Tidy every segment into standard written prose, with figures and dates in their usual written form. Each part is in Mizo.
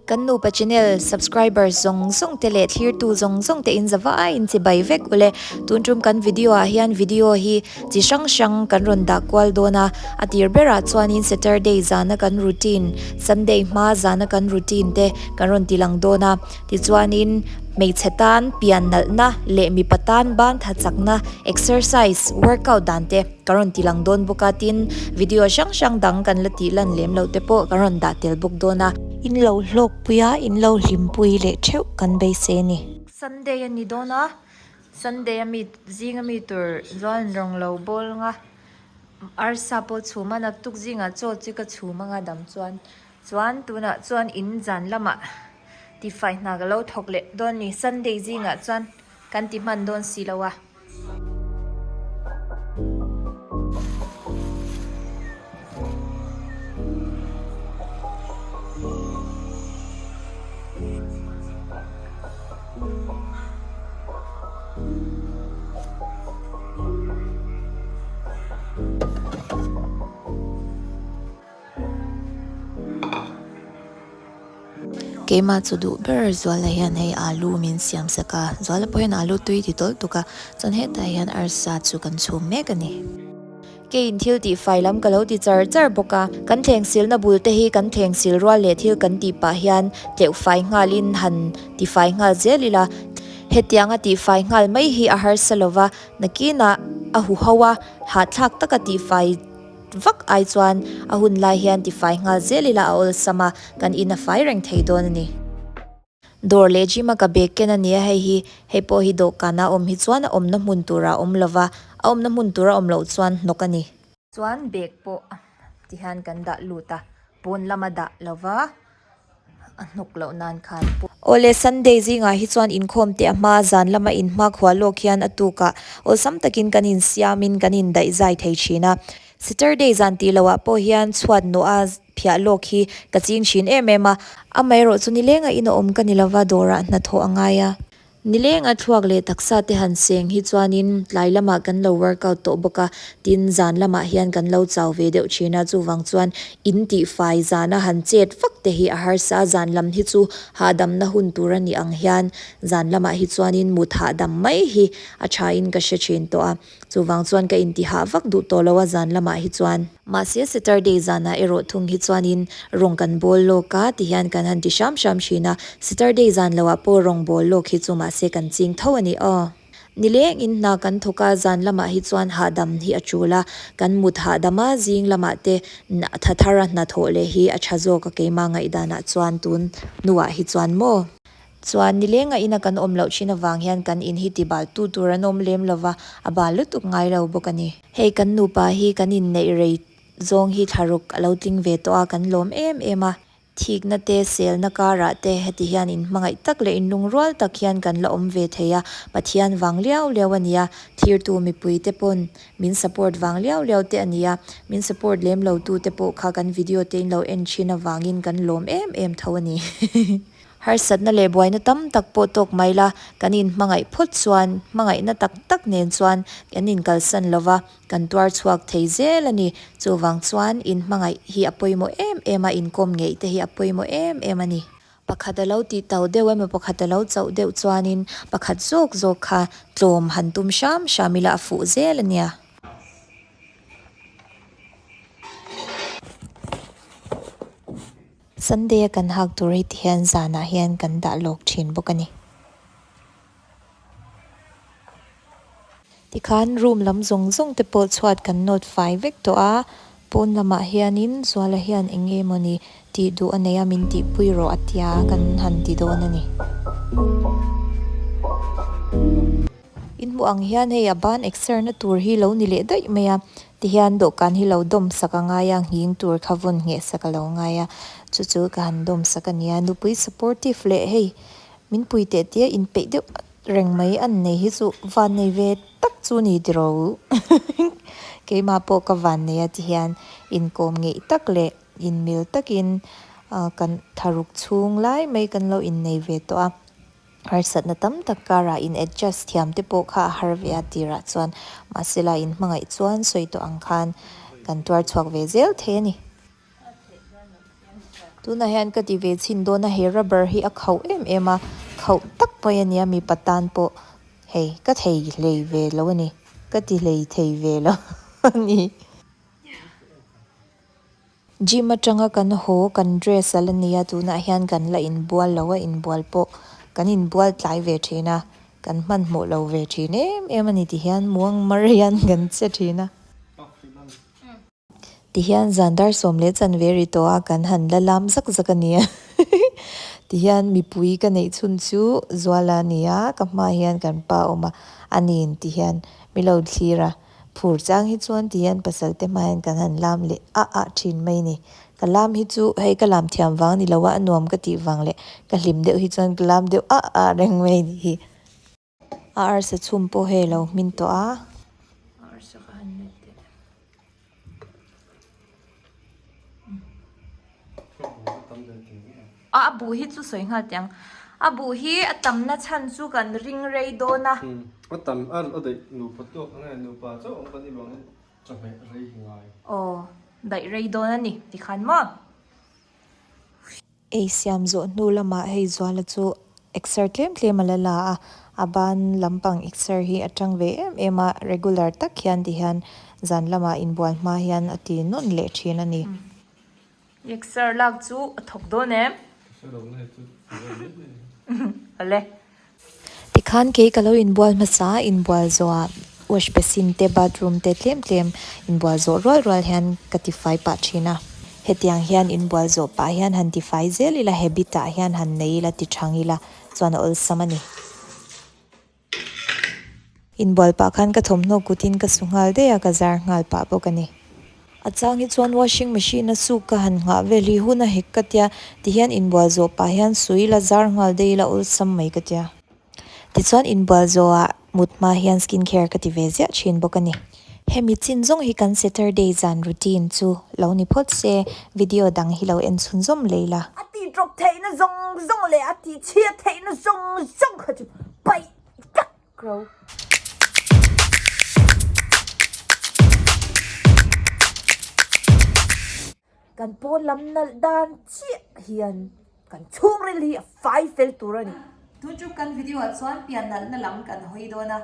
Kan nupa channel subscribers zawng zawng te leh thlirtu zawng zawng te in zava aiin chi bai vek ule. Tun tum kan video ah hian video hi chi hrang hrang kan rawn dah kual dawn a. A tir berah chuanin Saturday zana kan routine, Sunday hma zana kan routine te kan rawn ti lang dawn a. Tichuanin hmeichhe tan pian nalhna leh mipa tan ban tha chakna exercise, workout dan te ka rawn ti lang dawn bawk a, tin video hrang hrang dang kan la tih lan lem loh te pawh ka rawn dah tel bawk dawn a. In lo hlawkpui a, in lo hlimpui leh theuh kan beisei a ni. Sunday a ni dawn a, Sunday a mi zing a mi tur chuan rawng lo bawl anga arsa pawh chhum a, naktuk zingah chaw chu ka chhum anga dam chuan Chuan tunah chuan in zan lamah tifai hna ka lo thawk leh dawn ni. Sunday zingah chuan kan ti hman dawn si lo a. Keimah chu duh ber Zuala hian hei alu min siam sak a, Zuala pawh hian alu tui ti tawlh tuk a, chuan hetah hian arsa chu kan chhum mek a ni. Keiin thil tih fai lam ka lo ti char char bawk a, kan thleng silna bul te hi kan thleng sil rual leh thil kan tih pah hian tleuh fai nghalin han ti fai nghal zel ila, hetianga tih fai nghal mai hi a harsa lova, nakinah a huho a, hahthlak taka tih fai. Vak ai chuan a hun lai hian tifai nghal zel ila a awlsam a, kan in a fai reng thei dawn a ni. Dawr leh gym a ka bag ken a nia hei hi, hei pawh hi dawhkan a awm hi chuan a awmna hmun tur a awm lova, a awmna hmun tur a awm loh chuan hnawk a ni. Chuan bag pawh tihian kan dah lut a, pawn lama dah lova. a hnawk loh nan khan pawh. Awle Sunday zingah hi chuan inkhawm teh a hma zan lama inhma khuah lawk hian a tukah awlsam takin kan insiamin kan indaih zai thei thin a. Saturday zan tih lohah pawh hian chhuat nawh a phiah lawk hi ka ching thin em em a. Amaherawh chu nilenga in a awm ka ni lova dawrah hnathawh a ngai a. Nileng a thluak leh taksa te han seng hi chuanin tlai lamah kan lo workout tawh bawk a, tin zan lamah hian kan lo chau ve deuh thin a, chuvang chuan in tihfai zana han chet vak te hi a harsa a, zan lam hi chu hahdamna hun tur a nih ang hian zan lamah hi chuanin mut hahdam mai hi a thain ka hre thin tawh a, chuvang chuan ka intihah vak duh tawh lo a zan lamah hi chuan. Mahse Saturday zanah erawh thung hi chuanin rawng kan bawl lawk a ti hian kan han ti hram hram thin a, Saturday zan loah pawh rawng bawl lawk hi chu mahse kan ching tho a ni aw. Nilengin hna kan thawk a, zan lamah hi chuan hahdam hi a tul a, kan mut hahdam a, zing lamah te tha thar a hnathawh leh hi a tha zawk a keimah ngaihdanah chuan tun hnuah hi chuan maw. Chuan nilenga ina kan awm loh thin avang hian kan in hi tibal tu tur an awm lem lova, a bal lutuk ngai lo bawk a ni. Hei kan nupa hi kan inneih rei zawng hi thlaruk a lo tling ve tawh a, kan lawm em em a. Thikna te, selna karah te heti hian inhmangaih tak leh inlungrual tak hian kan la awm ve thei a, Pathian vang liau liau a nia, thirtu mipui te pawn min support vang liau liau te a nia, min support lem lo tu te pawh kha kan video te in lo en thin avangin kan lawm em em tho a ni. Harsatna leh buaina tam tak pawh tawk mai la, kan inhmangaih phawt chuan hmangaihna tak tak nen chuan kan inkalsan lo va, kan tuar chhuak thei zel a ni. Chuvang chuan inhmangaih hi a pawimawh em em a, inkawm ngeih te hi a pawimawh em em a ni. Pakhat a lo tih tau deuh emaw pakhat a lo chauh deuh chuanin pakhat zawk zawk kha tlawm han tum hram hram ila a fuh zel a nia. Sunday a kan hak tur hi ti hian zanah hian kan dah lawk thin bawk a ni. Tikhan room lam zawng zawng te pawh chhuat kan nawt fai vek tawh a, pawn lamah hianin Zuala hian eng nge mawni tih duh a nei a min tihpui rawh a tia kan han ti dawn a ni. In hmuh ang hian hei a ban exer na tur hi lo ni leh daih mai a, tihian dawhkan hi lo dawm sak a ngai a, nghing tur kha vawn ngheh sak a lo ngai a, chu chu ka han dawm sak a nia, nupui supportive leh hei min pui teh tia inpeih deuh reng mai an nei hi chu van nei ve tak chu ni tiraw u keimah pawh ka van nei a tihian inkawm ngeih tak leh inmil takin kan tharuk chhung lai mai kan lo innei ve tawh a. Harsatna tam tak karah in adjust thiam te pawh kha a har ve a tirah chuan mahsela in hmangaih chuan sawi tawh ang khan kan tuar chhuak ve zel thei a ni. Tunah hian ka ti ve chhin dawn a, he rubber hi a khauh em em a, khauh tak mai a nia mipa tan pawh hei ka thei hlei ve lo a ni, ka ti hlei thei ve lo a ni. Gym atanga kan haw kan dress a la nia tunah hian kan la inbual lo a, inbual pawh kan inbual tlai ve thin a, kan hmanhmawh lo ve thin em em a ni ti hian muang mar hian kan che thin a. Tihian zan dar sawm leh chanve ri tawh a kan han la lam zak zak a nia. Tihian mipui ka neih chhun chu Zuala a ni a, ka hmaah hian kan pa a awm a, a nin tihian mi lo thlir a, phur chang hi chuan tihian pasal te hmaah hian kan han lam leh ah ah thin mai a ni. Ka lam hi chu hei ka lam thiam vang ni lo a, a nuam ka tih vang leh ka hlim deuh hi chuan ka lam deuh ah ah reng mai a ni hi. A arsa chhum pawh hei a lo hmin tawh a. Arsa ka han let teh. A a buh hi chu sawi nghal teh ang. A buh hi a tamna chhan chu kan ring rei dawn a. A tam a a daih nupa tawk ang e, nupa chauh awm kan nih vangin chawhmeh rei hi ngai. Aw, daih rei dawn a ni tikhan maw? Ei siam zawh hnu lamah hei Zuala chu exer tlem tlem a la la a, a ban lampang exer hi a tang ve em em a, regular tak hian ti hian zan lamah inbual hma hian a ti nawn leh thin a ni. Exer lak chu a thawk dawn em? Awle. Tikhan kei ka lo inbual hmasa a, inbual zawhah wash basin te bathroom te tlem tlem inbual zawh rual rual hian ka tifai pah thin a. Hetiang hian inbual zawh pah hian han tifai zel ila habit ah hian han nei ila ti thang ila chuan a awlsam a ni. Inbual pah khan ka thawmhnaw kutin ka su nghal daih a, ka zar nghal pah bawk a ni. A chang hi chuan washing machine a suk ka han nghah vel hi hun a hek ka tia, tihian inbual zawh pah hian sui la zar nghal daih ila awlsam mai ka tia. Tichuan inbual zawhah mut hma hian skin care ka ti ve ziah thin bawk a ni. Hemi chin zawng hi kan Saturday zan routine chu lo ni phawt se, video dang hi lo en chhunzawm lei la. A tih ṭawp theihna zawng zawng leh a tih chhiat theihna zawng zawng kha chu paih tak ro. Kan pawn lam nalh dan chiah hian kan chhungril hi a fai fel tur a ni. Tun chu kan video ah chuan pian nalhna lam kan hawi dawn a,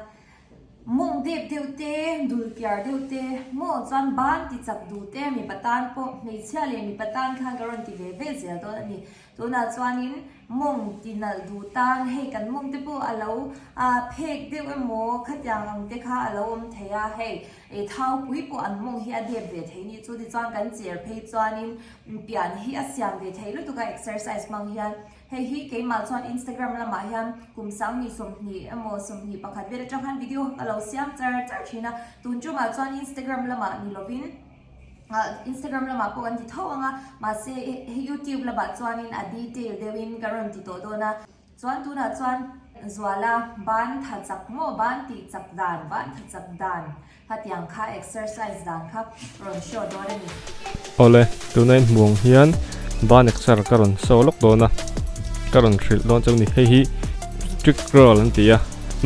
mawng dep deuh te, dul kiar deuh te, maw chuan ban ti chak duh te mipa tan pawh hmeichhia leh mipa tan khan ka rawn ti ve ve zel dawn a ni. Tunah chuanin mawng ti nalh duh tan hei kan mawng te pawh a lo phek deuh emaw khatiang ang te kha a lo awm thei a, hei thau pui pawh an mawng hi a dep ve thei nih chu tichuan kan cher phei chuanin pian hi a siam ve thei lutuk a exercise hmang hian hei hi keimah chuan Instagram lamah hian kum sangni 20 emaw 21 vel atang khan video ka lo siam char char thin a, tun tumah chuan Instagram lamah ni lovin. Instagram lamah pawh kan ti tho ang a, mahse hei YouTube lamah chuanin a detail deuhin ka rawn ti tawh dawn a, chuan tunah chuan Zuala ban tha chak maw ban tih chak dan ban tha chak dan khatiang kha exercise dan kha rawn show dawn a ni. Awle, tuna in hmuh ang hian ban exer ka rawn show lawk dawn a, ka rawn hrilh dawn chauh a ni, hei hi strict roll an ti a.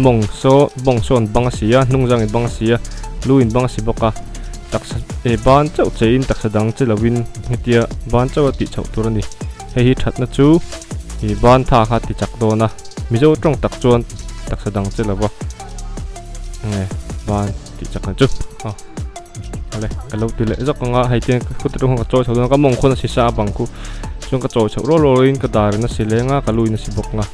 Mawng saw bawng saw an bang a si a, hnung zang in bang a si a, lu in bang a si bawk a, taksa eh ban chauh che in taksa dang che lo in hetia ban chauh a tih chhoh tur a ni. Hei hi thatna chu ih ban tha kha ti chak dawn a, Mizo tawng tak chuan taksa dang che lo va nge ban tih chak na chu aw awle ka lo ti leh zawk ang a hei tiang khuti rawng ka chawi chho dawn a ka mawng khawn a si sa a bang khu chuan ka chawi chhoh rual rual in ka dar in a si leng a ka lu in a si bawk ang a.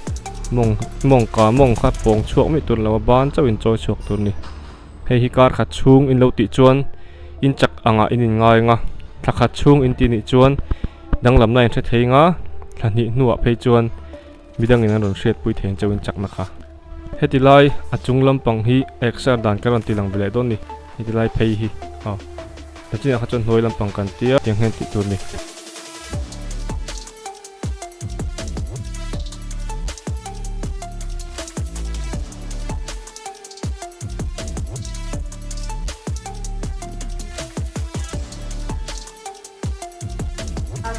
Mawng mawng ka mawng kha pawng chhuak mai tur lo a ban chauh in chawi chhuak tur a ni. Hei hi kar khat chhung in lo tih chuan in chak angah in in ngai ang a, thla khat chhung in tih nih chuan danglamna in hre thei ang a, thla hnih hnuah phei chuan midangin an rawn hriatpui thei ang chauh in chakna kha. Heti lai a chung lampang hi exer dan ka rawn ti lang ve leh dawn a ni, heti lai phei hi aw nachinah kha chuan hnuai lampang kan tia tiang hian tih tur a ni.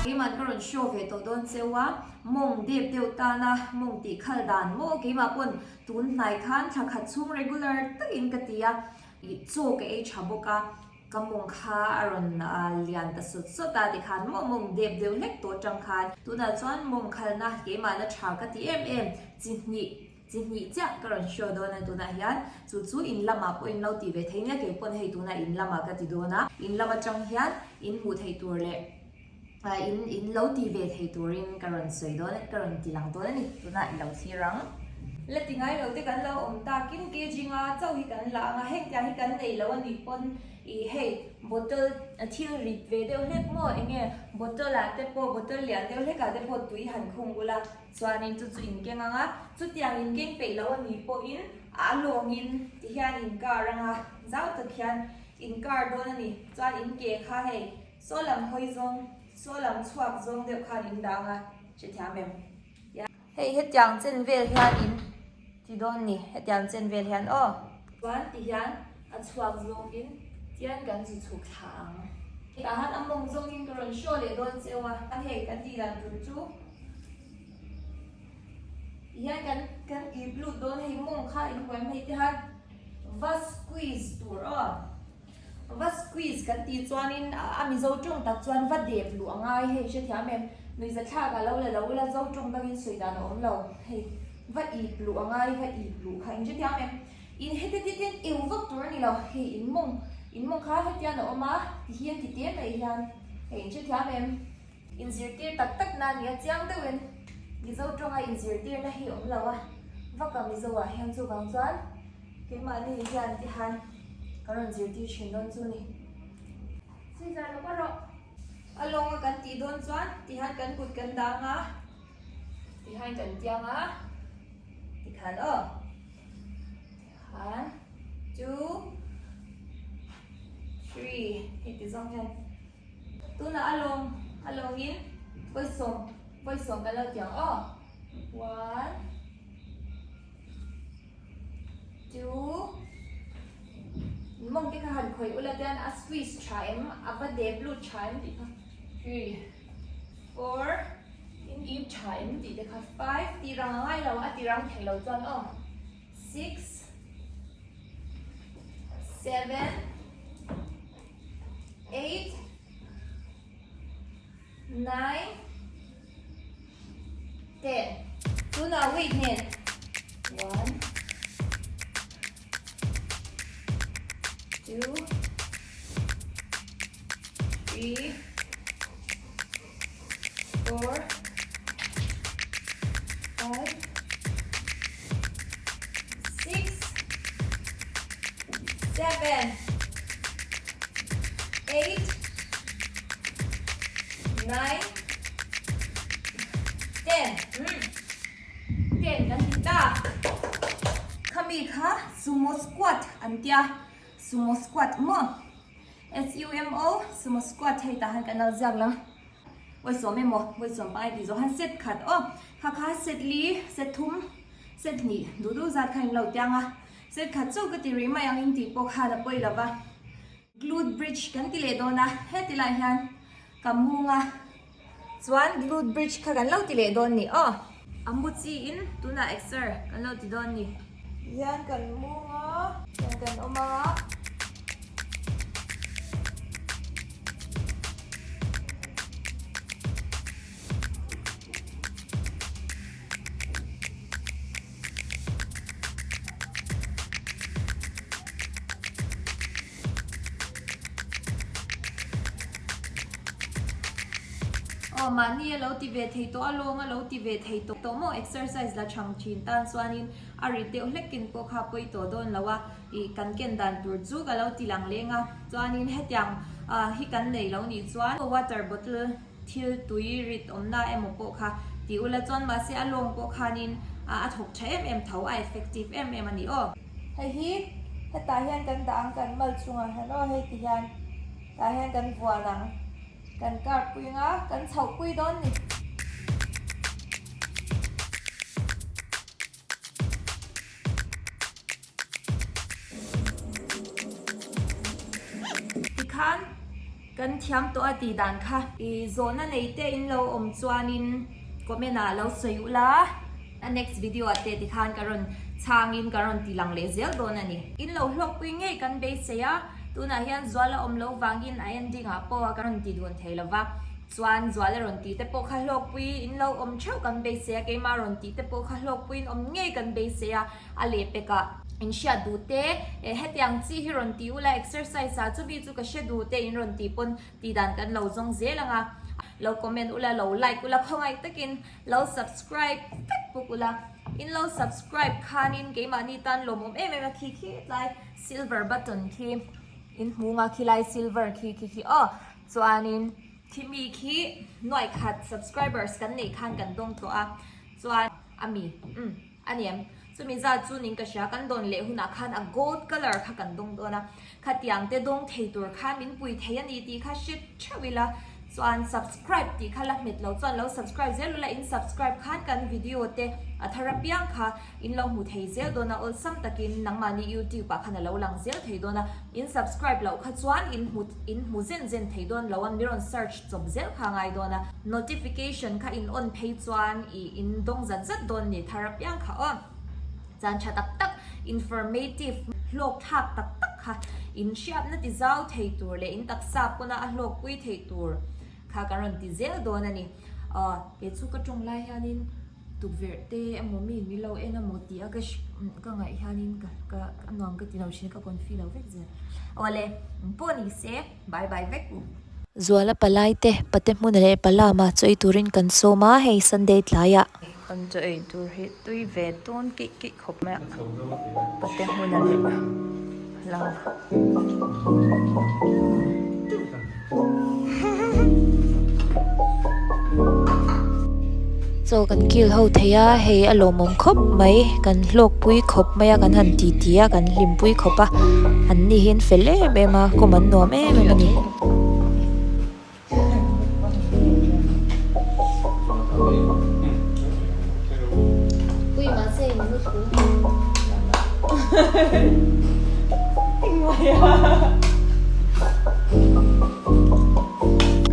Keimah ka rawn show ve tawh dawn cheu a, mawng dep deuh tana mawng tih khal dan maw keimah pawn tun hnai khan thla khat chhung regular takin ka ti a, chaw ka ei tha bawk a. Ka mawng kha a rawn lian ta sawt sawt a tikhan maw mawng dep deuh hlek tawh atang khan tunah chuan mawng khalna keimahna tha ka ti em em chi hnih chi hnih chiah ka rawn show dawn a tunah hian chu chu in lamah pawh in lo tih ve thei nia kei pawn hei tunah in lamah ka ti dawn a in lam atang hian in hmuh theih tur leh in in lo ti ve thei turin ka rawn sawi dawn ka rawn ti lang dawn a ni tunah i lo thlir ang. La ti ngai lo te kan lo awm takin kg nga chauh hi kan la ang a heng tiang hi kan nei lo a nih pawn ih hei bottle thil rit ve deuh hlek maw eng nge bottle ah te pawh bottle lian deuh hlek ah te pawh tui han khung ula chuanin chu chu in keng ang a chutiang in keng peih lo a nih pawhin a lawngin tihian in kar ang a zau tak hian in kar dawn a ni chuan in ke kha hei Saw lam hawi zawng, saw lam chhuak zawng deuh khan in dang a, hrethiam em? Hei hetiang chen vel hian in ti dawn ni, hetiang chen vel hian aw. Chuan ti hian a chhuak zawngin tian kan zu chhuk thla ang. Tah han a mawng zawngin ka rawn show leh dawn cheu a. Hei kan tih dan tur chu ti hian kan kan ip lut dawn hei mawng kha in huai mai te han va squeeze tur aw. Va squeeze kan tih chuanin a Mizo tawng tak chuan va dep luh a ngai hei hrethiam em? Nuihzathlak a lo la lo ula Zo tawng dangin sawi dan a awm lo hei va ip luh a ngai va ip luh kha in hrethiam em? In heti ti tian eu vak tur a ni lo hei in mawng in mawng kha hetian a awm a ti hian ti te mai hian hei in hrethiam em? Inzirtir tak tak na nia chiang deuhin Mizo tawnga inzirtirna hi awm lo a vaka Mizo ah hian chuvang chuan keimahni hian ti han kan rawn zirtir thin dawn chu ni. Scissor lo ka rawh. A lawnga kan tih dawn chuan ti han kan kut kan dang a ti han kan tiang a ti khan aw ti khan 2 3 hei ti zawng hian Tunah a lawng a lawngin vawisawm vawisawm kan lo ti ang aw. One two mawng te kha han khawih ula tian a squeeze tha em a va dep lut tha em tih kha 3 4 in ip tha em tih te kha 5 tih rang a ngai lo a ti rang thei lo chuan aw 6 7 8 9 10 Tunah weight nen 1 2 3 4 5 6 7 8 9 10 10 kan ti ta. Khami kha sumo squat an tia sumo squat maw SUMO sumo squat hei tah han kan lo ziak lang. Vawisawm emaw vawisawm pangai tih zawh han set khat aw kha kha set li set thum set hnih duh duh zat kha in lo tiang a set khat chu ka ti rih mai ang in tih pawh khan a pawi lo va glute bridge kan ti leh dawn a heti lai hian ka mung a chuan glute bridge kha kan lo ti leh dawn ni aw a mu chi in tunah exer kan lo ti dawn ni. Hian kan mung a hian kan awm a. Aw mahni a lo ti ve thei tawh a lawng a lo ti ve thei tawh tawh maw exercise la chhang thin tan chuanin a rit deuh hlekin pawh kha pawi tawh dawn lo a ih kan ken dan tur chu ka lo ti lang leng a chuanin hetiang ah hi kan nei lo nih chuan water bottle thil tui rit awmna emaw pawh kha ti ula chuan mahse a lawng pawh khanin a thawk tha em em tho a effective em em a ni aw. Hei hi hetah hian kan dah ang kan mal chungah hian aw hei ti hian tah hian kan vuan ang kan kar pui ang a kan chhoh pui dawn ni. Tikhan kan thiam tawh a tih dan kha. I zawhna nei te in lo awm chuanin comment ah lo sawi ula a next video ah te tikhan ka rawn chhangin ka rawn ti lang leh zel dawn a ni. In lo hlawkpui ngei kan beisei a. Tunah hian Zuala awm lo vangin a ending ah pawh a kan rawn ti dun thei lova, chuan Zuala rawn tih te pawh kha hlawkpui in lo awm theuh kan beisei a, keimah rawn tih te pawh kha hlawkpui in awm ngei kan beisei a, a lehpek ah in hriat duh te, eh hetiang chi hi rawn ti ula exercise ah chumi chu ka hre duh te in rawn tih pawn tih dan kan lo zawng zel ang a, lo comment ula lo like ula khawngaih takin lo subscribe vek bawk ula, in lo subscribe khanin keimahni tan lawmawm em em a khi khi tlai. Silver button khi in hmu nga khilai silver khi khi khi aw chuanin khimi khi nuaih khat subscribers kan neih khan kan dawng tawh a chuan ami umm a ni em chumi zat chu ning ka hria kan dawn leh hunah khan a gold colour kha kan dawng dawn a khatiang te dawng thei tur khan min pui thei a ni tih kha hre theuh ila Chuan subscribe tih kha la hmet lo chuan lo subscribe zel ula in subscribe khan kan video te a thar apiang kha in lo hmu thei zel dawn a awlsam takin nangmahni youtube ah khan a lo lang zel thei dawn a in subscribe loh kha chuan in hmu in hmu zen zen thei dawn lo a mi rawn search chawp zel kha a ngai dawn a notification kha in on phei chuan ih in dawng zat zat dawn ni thar apiang kha aw. Chan tha tak tak, informative, hlawk thlak tak tak kha in hriatna ti zau thei tur leh in taksa pawna a hlawkpui theih tur kha kan rawn ti zel dawn a ni. Aw, kei chu ka tawng lai hianin tukverh te emaw mi min lo en emaw tih a ka ka ngaih hianin ka ka a nuam ka ti lo thin a ka confi lo vek zel. Awle, pawh ni se, bye bye vek u. Zuala palai te, pate hmuna leh palama chaw ei turin kan sawm a, hei Sunday tlaiah. Kan chaw ei tur hi tui ve tawn kih kih khawp mai a pate hmun a leh lo. Chaw kan kil ho thei a hei a lawmawm khawp mai kan hlawkpui khawp mai a kan han ti ti a kan hlimpui khawp a an ni hi an fel em em a kawm an nuam em em a ni.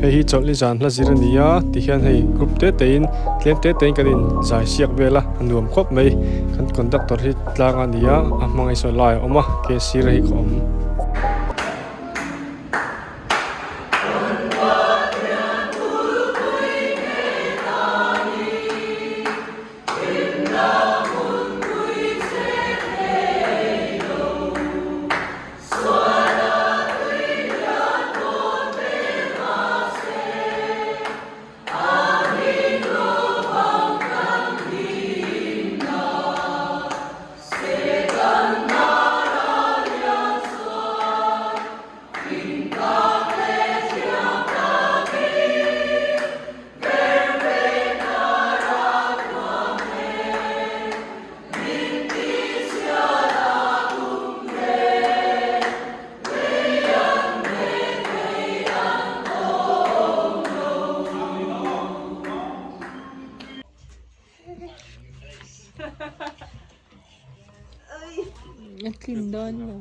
Hei hi chawlhni zan hla zir a ni a tihian hei group te te in tlem te te in kan in zai siak vel a a nuam khawp mai kan conductor hi tlang a ni a a hmangaih saw lai a awm a ke sir hi ka awm. A tlin dawn lo.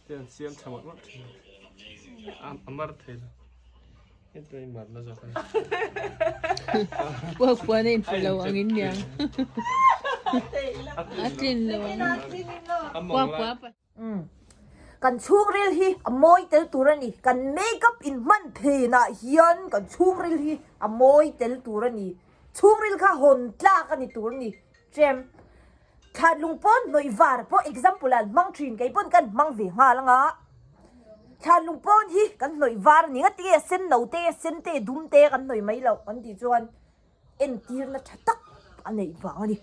Te an siam tha mawlh mawlh thin a a mar thei lo hetlai mar na zawk a ni. Puak puan a inpawh lo ang in niang a tlin lo ang puak puan a Kan chhungril hi a mawi tel tur a ni. Kan makeup in hman phenah hian kan chhungril hi a mawi tel tur a ni. Chhungril kha hawn tlak a ni tur a ni. Chem Thlanlung pawn hnawih var pawh example ah an hmang thin kei pawn kan hmang ve nghal anga Thlanlung pawn hi kan hnawih var a ni nga tinge sen no te sen te dum te kan hnawih mai loh kan tih chuan entirna tha tak a neih vang a ni.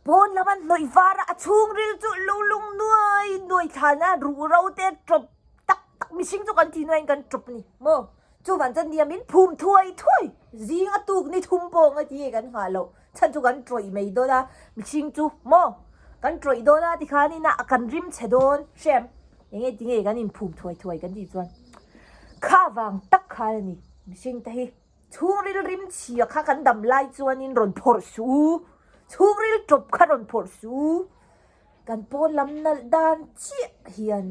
Pawn lam an hnawih var a a chhungril chu lo lung nuai nuai thlan a ruh ro te tawp tak tak mihring chu kan tih nuaiin kan tawp a ni maw. Chuvan chuan nia min phum thuai thuai zing a tuk ni thum pawh nga ti kan nghah loh chhan chu kan tawih mai dawn a mihring chu maw kan tawih dawn a tikhanin a kan rim chhe dawn hrem. Enge tinge kan inphum thuai thuai kan tih chuan kha vang tak khan a ni mihring te hi chhungril rim chhia kha kan dam lai chuanin rawn phawrh suh u, chhungril tawp kha rawn phawrh suh u, kan pawn lam nalh dan chiah hian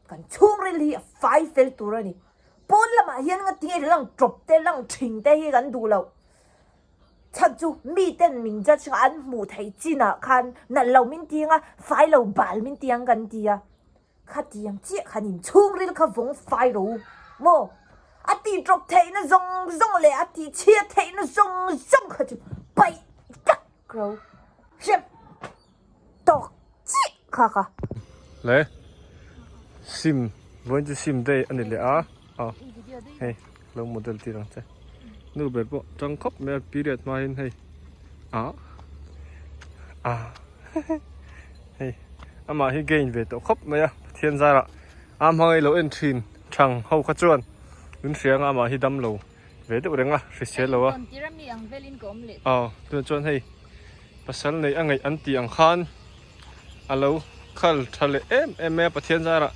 kan chhungril hi a fai fel tur a ni. Pawn lamah hian nga tinge lang tawp te lang thing te hi kan duh loh. Chhan chu miten min judge kha an hmuh theih chinah khan nalh lo min ti anga fai lo bal min ti ang kan ti a, khatiang chiah khan in chhungril kha vawng fai ro u maw? A tih tawp theihna zawng zawng leh a tih chhiat theihna zawng zawng kha chu paih tak ro hrep tawk chiah kha kha. Le sim vawiin chu sim day a ni leh a aw hei lo model tir ang che nu ber pawh tang khawp mai a period hma hian hei ah ah hei amah hi gain ve tawh khawp mai a Pathian zarah a hmangaih lo en thin thang ho kha chuan min hria anga amah hi dam lo ve deuh reng a hrisel lo a aw tunah chuan hei. Pasal neih a ngaih an tih ang khan a lo khal tha leh em em mai a, Pathian zarah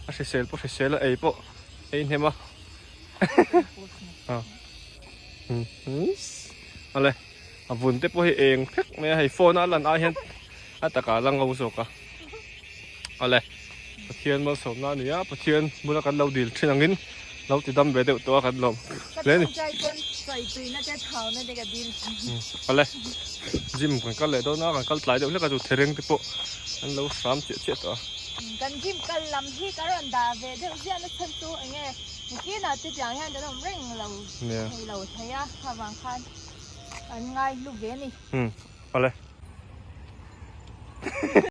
a hrisel pawh hrisel a ei pawh ei hnem a awle a vun te pawh hi eng phek mai a hei phone a lan ai hian a takah a la ngo zawk a awle Pathian malsawmna a ni a Pathian bula kan lo dil thin angin lo ti dam ve deuh tawh a kan lawm hle a ni awle gym kan kal leh dawn a kan kal tlai deuh hlek a chu thereng te pawh an lo hram chiah chiah tawh a. Kan gym kal lam hi ka rawn dah ve deuh ziah na chhan chu enge nikinah te tiang hian kan awm reng lo thei lo thei a avang khan an ngai hlu ve a ni. Awle.